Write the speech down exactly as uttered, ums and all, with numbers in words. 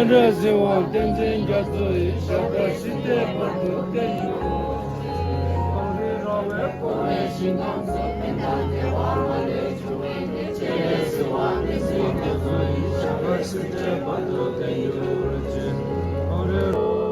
འདྲ་གཟིགས་དབང་བསྟན་འཛིན་རྒྱ་མཚོ་ཡི། ཞབས་པད་སྲིད་མཐའི་བར་དུ་བརྟན་གྱུར་ཅིག་གངས་རི་ར་བས་བསྐོར་བའི་ཞིང་ཁམས་སུ། མི་འདའ་བདེ་བ་མ་ལུས་འབྱུང་བའི་གནས། སྤྱན་རས་གཟིགས་དབང་བསྟན་འཛིན་རྒྱ་མཚོ་ཡི། ཞབས་པད་སྲིད་མཐའི་བར་དུ་བརྟན་གྱུར་ཅིག་གངས་རི།